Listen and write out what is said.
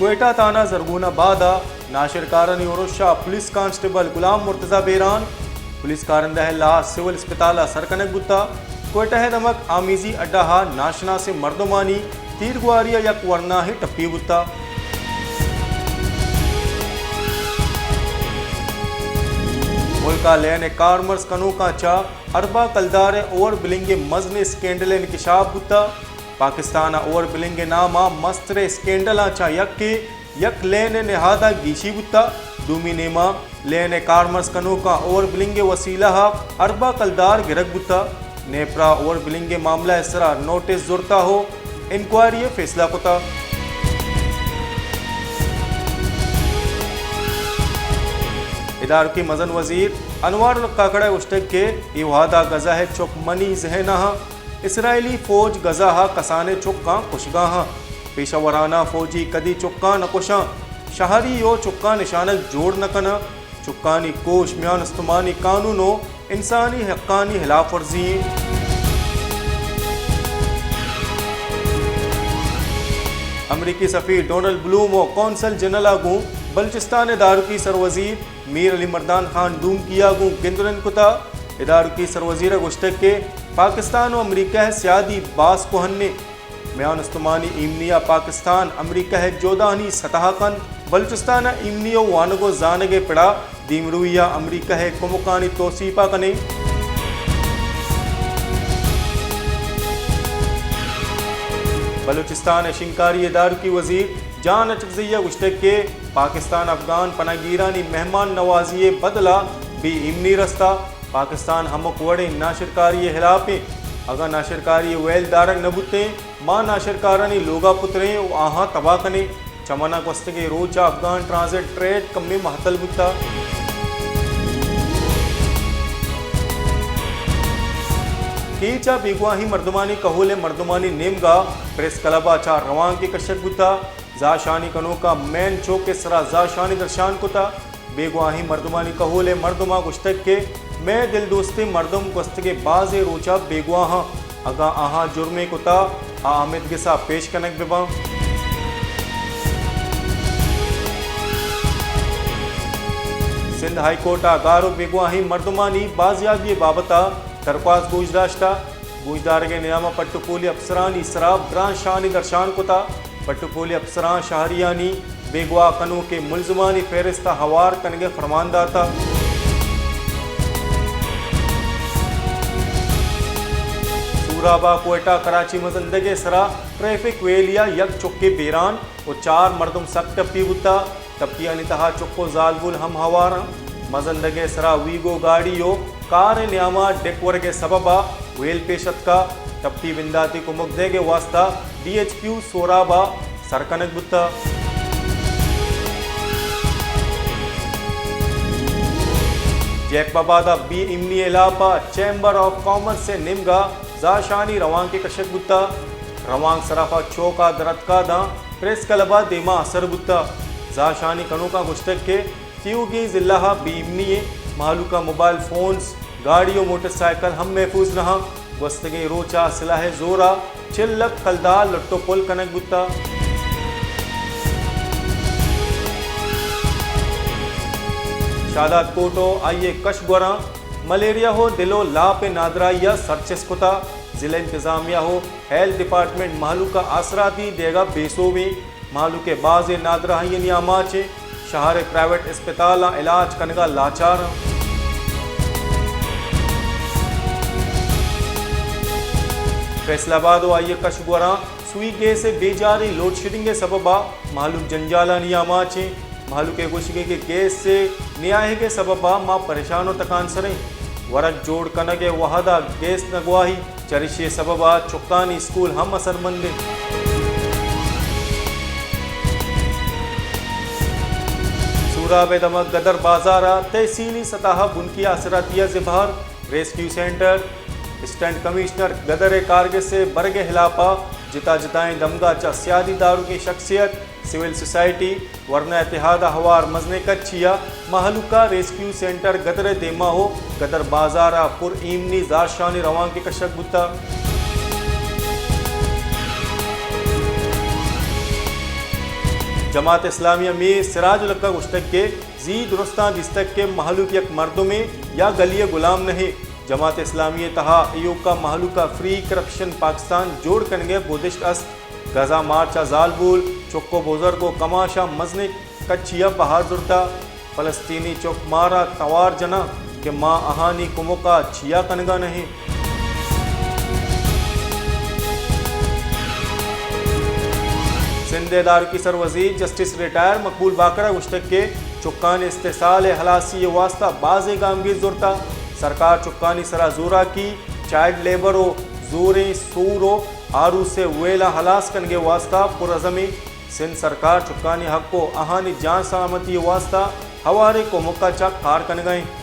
کوئٹہ تھانہ زرگون آباد ءَ ناشرکارانی ارش ءَ پولیس کانسٹیبل غلام مرتضی بیران، پولیس کارندہ ءِ لاش سول اسپتال ءَ سر کنگ بوتگ۔ کوئٹہ ءِ دمگ آمیزی اڈہ ءَ ناشناسیں مردمانی تیرگواری ءَ یک ورناہے ٹپی بوتگ۔ ملک ءَ لین ءِ کارمرز کنوکاں چہ ارباں کلدار ءِ اوور بلنگ ءِ مزنیں اسکینڈل انکشاف بوتگ۔ پاکستان ءَ اوور بلنگ ءِ نام ءَ مستریں اسکینڈلاں چہ یکے یک لین ءِ نہاد ءَ گیشی بوتگ۔ دومی نیمگ ءَ لین ءِ کارمرز کنوکاں اوور بلنگ ءِ وسیلہ ءَ ارباں کلدار گرگ بوتگ۔ نیپرا اوور بلنگ ءِ معاملہ ءِ سرا نوٹس زرتگ ءُ انکوائری ءِ فیصلہ کتگ۔ ادارکی مزن وزیر انوار الحق کاکڑ ءَ گوشتگ کہ اے وہد ءَ غزہ ءِ چک منی ذہن ءَ اَنت۔ اسرائیلی فوج غزہ ءَ کسانیں چکاں کشگ ءَ اَنت۔ پیشہ ورانہ فوجی کدی چکاں نہ کش اَنت، شہری ءُ چکاں نشانگ جوڑ نہ کن اَنت۔ چکانی کوش میان استمانی قانون ءُ انسانی حقانی ہلاف ورزی اِنت۔ امریکی سفیر ڈونلڈ بلوم ءُ قونصل جنرل ءَ گوں بلوچستان ءِ دارکی سروزیر میر علی مردان خان ڈومکی ءَ گوں گند ءُ نند کتگ۔ ادارکی سروزیر ءَ گوشتگ کہ پاکستان ءُ امریکہ ءِ سیادی باز کوہن اِنت۔ میان استمانی ایمنی ءَ پاکستان امریکہ ءِ جہدانی ستا ءَ کنت۔ بلوچستان ءِ ایمنی ءُ وانگ ءُ زانگ ءِ پڑ ءَ دیمروی ءَ امریکہ ءِ کمکانی توسیپ ءَ کنیں۔ بلوچستان ءِ شنگکاری ءِ دارکی وزیر جان اچکزئی ءَ گوشتگ کہ پاکستان افغان پناہ گیرانی مہمان نوازی ءِ بدل ءَ بے ایمنی رستہ۔ پاکستان ہمک وڑیں ناشرکاری ءِ ہلاپ اِنت۔ اگاں ناشرکاری ءِ ویل دارگ نہ بوتیں، ما ناشرکارانی لوگ ءَ پتریں ءُ آہاں تباہ کنیں۔ چہ من ءَ گوستگیں روچ ءَ افغان ٹرانزٹ ٹریڈ کمے مہتل بوتگ۔ کیچ ءَ بیگواہیں مردمانی کہول ءِ مردمانی نیمگ ءَ پریس کلب ءَ چہ روانکے کشگ بوتگ۔ زہرشانی کنوکاں مین چوک ءِ سرا زہرشانی درشان کتگ۔ بیگواہیں مردمانی کہول ءِ مردماں گوشتگ کہ مئے دلدوستیں مردم گوستگیں بازیں روچ ءَ بیگواہ اَنت، اگاں آہاں جرمے کتگ، آ ہمدگس ءَ پیش کنگ بہ بنت۔ سندھ ہائی کورٹ ءَ گار ءُ بیگواہیں مردمانی بازیابی ءِ بابت ءَ درخواست گوش داشتگ۔ گوشدارگ ءِ نیام ءَ پٹ ءُ پولی افسرانی سرا برانز شانی درشان کتگ۔ پٹ ءُ پولی افسراں شہریانی بیگواہ کنوکیں ملزمانی فہرست ءَ ہوار کنگ ءِ فرمان داتگ۔ سوراب ءَ کوئٹہ کراچی مزندگے ءِ سرا ٹریفک ویلی ءَ یک چکے بیران ءُ چار مردم سک ٹپی بوتگ۔ ٹپیانی تہا چک ءُ زالبول ہم ہوار اَنت۔ مزندگے ءِ سرا ویگو گاڑی ءُ کار ءِ نیام ءَ ڈیک ورگ ءِ سبب ءَ ویل پیش اتکگ۔ ٹپی بنداتی کمک دئیگ ءِ واستہ ڈی ایچ کیو سوراب ءَ سر کنگ بوتگ۔ جیکب آباد ءَ بے ایمنی ءِ ہلاپ ءَ چیمبر آف کامرس ءِ نیمگ ءَ زہرشانی روانکے کشگ بوتگ۔ روانک صرافہ چوک ءَ در اتکگ داں پریس کلب ءَ دیما اثر بوتگ۔ زہرشانی کنوکاں گوشتگ کہ تیوگیں ضلع ءَ بے ایمنی اِنت، مہلوک ءَ موبائل فونز، گاڑی ءُ موٹر سائیکل ہم محفوظ نہ اَنت۔ گوستگیں روچ ءَ سلاہ ءِ زور ءَ چل لکھ کلدار لٹ ءُ پل کنگ بوتگ۔ شاداد کوٹ ءُ آئی ءِ کش گوراں ملیریا ءُ دل ءُ لاپ ءِ نادراہی ءَ سرچست کتگ۔ ضلع انتظامیہ ءُ ہیلتھ ڈیپارٹمنٹ مہلوک ءَ آسراتی دیگ ءَ بے سوب اِنت۔ مہلوک ءِ بازیں نادراہیانی آماچ اِنت۔ شہر ءِ پرائیویٹ اسپتالاں علاج کنگ ءَ لاچار اَنت۔ فیصل آباد ءُ آئی ءِ کش گوراں سوئی گیس ءِ بے جاریں لوڈ شیڈنگ ءِ سبب ءَ مہلوک جنجالانی آماچ اِنت۔ مہلوک ءِ گوشگ اِنت کہ گیس ءِ نیایگ ءِ سبب ءَ ما پریشان ءُ تکانسر ایں۔ ورگ جوڑ کنگ ءِ وہد ءَ گیس نہ گواہیت، چریشی ءِ سبب ءَ چکانی اسکول ہم اثرمند اِنت۔ سوراب ءِ دمگ گدر بازار ءَ تحصیلی سطح ءَ بنکی آسراتی ءَ زبہر، ریسکیو سینٹر، اسسٹنٹ کمشنر گدر ءِ کارگس ءِ برگ ءِ ہلاپ ءَ جتا جتائیں دمگاں چہ سیادی داروکیں شخصیت، سول سوسائٹی، ورنا اتحاد ءِ ہوار مزنیں کچی ءَ مہلوک ءَ ریسکیو سینٹر گدر ءِ دیما ءُ گدر بازار ءَ پر ایمنی زہرشانی روانکے کشگ بوتگ۔ جماعت اسلامی ء میر سراج الحق ء گوشتگ کہ زی درستاں دیستگ کہ مہلوک یک مردمے یا گلی ء گلام نہ انت۔ جماعت اسلامی ء تہا ایوکا مہلوک ء فری کرپشن پاکستان جوڑ کنگ ء بودشت است۔ غزہ مارچ ء زالبول، چک و بزرگ و کماش ء مزنیں کچی ء بہا زرتہ۔ فلسطینی چک مارا توار جناں کہ ما آہانی کمک ء چیا کنگا نہ ایں۔ سندھ ء دارکی سر وزیر جسٹس ریٹائر مقبول باقر ء گوشتگ کہ چکانی استحصال ء ہلاسی ء واستہ بازیں گامگیج زرتہ۔ سرکار چکانی سرا زوراکی، چائلڈ لیبر و زوریں سور و آروس ء ویل ء ہلاس کنگ ء واستہ پرعزم انت۔ سندھ سرکار چکانی حق و آہانی جان سلامتی ء واستہ ہواریں کمک ء چہ کار کنگا انت۔